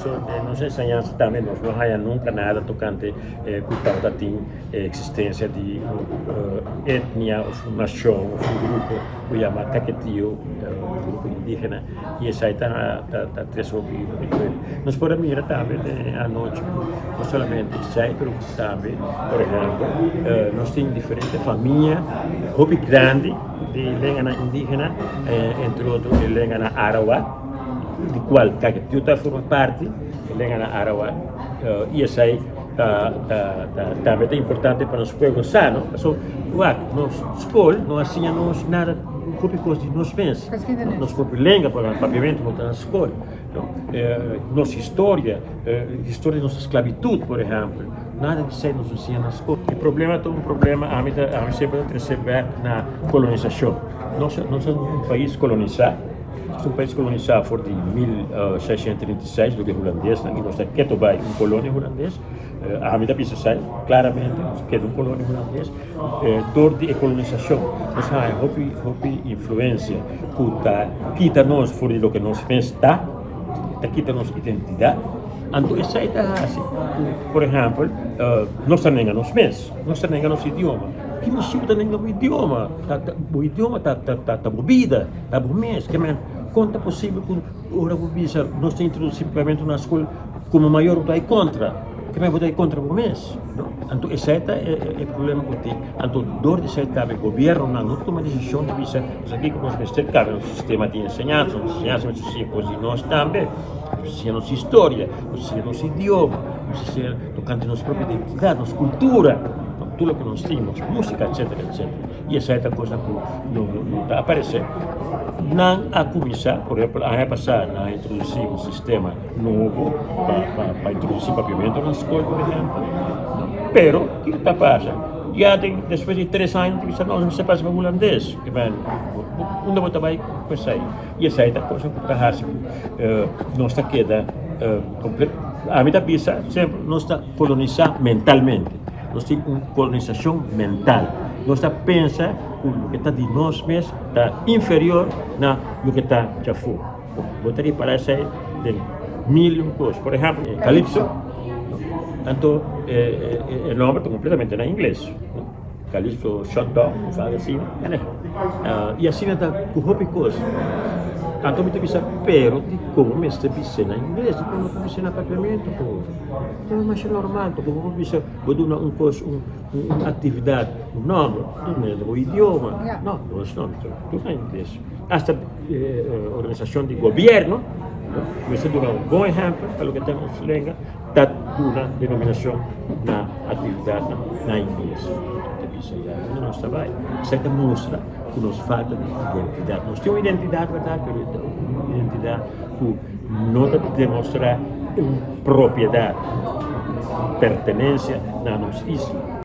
Pasobra den nos enseñansa tambe nos no haya nunka nada tokante ku tabata tin e eksistensia di un etnia òf un nashon òf un grupo ku yama Caquetio, un grupo indígena, i esei ta ta trese hopi hopi duele. Nos por a mira tambe den e anochi ku no solamente esei pero tambe por ehèmpel nos tin diferente famia hopi grandi di lenganan indígena, entre otro e lenganan Arawak di kual Caquetio ta forma parti, e lenganan Arawak i esei ta ta tambe ta importante pa nos pueblo sa no pasobra wak nos skol no a siña nos nada hopi kos di nos mes nos propio lenga por ehempel papiamento no ta na skol no nos historia historia di nos esklabitut por ehempel nada di esei nos no siña na skol e problema ta un problema ami ta ami semper ta trese bek na kolonisashon nos nos ta un pais kolonisa. Nos ta un pais kolonisá for di 1636 dor di hulandesnan i nos ta keto bai un kolonia hulandes. Ami ta bisa esei klaramente, nos a keda un kolonia hulandes. Dor di e kolonisashon nos haña hopi hopi influensia ku ta kita nos for di loke nos mes ta, ta kita nos identidat. Anto esei ta hasi ku, por ehèmpel, nos ta nenga nos mes, nos ta nenga nos idioma. Ki motibu ta nenga bo idioma? Bo idioma ta bo bida. Ta bo mes ke men kon ta posibel ku ora bo bisa nos ta introdusí papiamentu na skol komo mayor bo ta bai kontra ke men bo ta bai kontra bo mes no anto esei ta e problema ku tin anto dor di esei tambe gobiernonan no ta tuma desishon di bisa nos aki ku nos mester kambia nos sistema di enseñansa nos enseñansa mester siña kos di nos tambe nos mester siña nos historia nos mester siña nos idioma nos mester siña tokante nos propio identidat nos kultura tur loke nos tin nos musika etsetera etsetera. I esei ta kosnan ku no ta aparesé. Nan a kuminsá, por ehèmpel aña pasá nan a introdusí un sistema nobo pa introdusí papiamentu na skol, por ehèmpel. Pero kiko ta pasa? Ya den despues di tres aña nan ta bisa no, nos mester pasa pa hulandes. Unda bo ta bai ku esei? I esei ta kosnan ku ta hasi ku nos ta keda ami ta bisa semper nos ta kolonisá mentalmente. Nos tin un kolonisashon mental. Nos ta pensa ku loke ta di nos mes ta inferior na loke ta djafó. Bo ta ripará esei den mil i un kos. Por ehèmpel, Calypso, anto e nòmber ta kompletamente na ingles. Calypso Shutdown of algo asina. I asina ta ku hopi kos. Anto mi ta bisa, pero dikon mester bis'é na ingles? Dikon no por bis'é na papiamentu? Ta masha normal pasobra bo por bisa bo duna un kos un aktividat un nòmber duna e bo idioma no nos no tur na ingles asta organisashon di gobièrnu mester duna un bon ehèmpel pa loke ta nos lenga ta duna denominashon na aktividatnan na ingles ta bisa ya unda nos ta bai esei ta mustra ku nos falta di identidat nos tin un identidat bèrdat pero e ta un identidat ku no ta demostrá un propiedat, un pertenencia na nos isla.